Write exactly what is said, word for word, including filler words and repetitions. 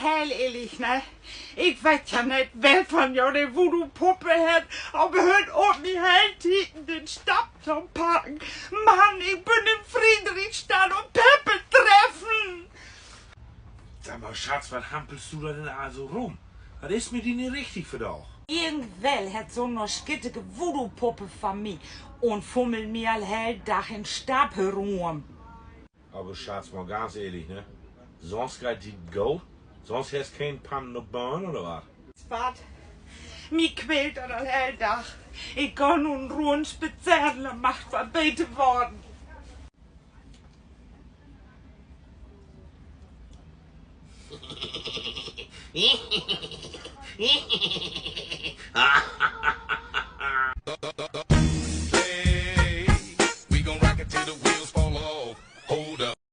Heel ehrlich, ne? Ik weet ja neet, well van jo de Voodoo-Puppe hett, aver höört op, mi heel Tieden den Stapp to packen. Mann, ik bün in Friedrichstadt un Peppe treffen. Segg mal, Schatz, wat hampelst du dor denn also rum? Wat is mit di nich richtig vandaag? Irgendwell hett so'n schittige Voodoo-Puppe van mi un fummelt mi al heel Dag in Stapp herum. Aver Schatz, mal ganz ehrlich, ne? Sünst geiht di dat goot? Sünst hest keen Pannen op Been oder wat? Wat? Mi quält dat al heel Dag. Ik gah nu en Runn spazeren, denn mag 't wat beter worrn.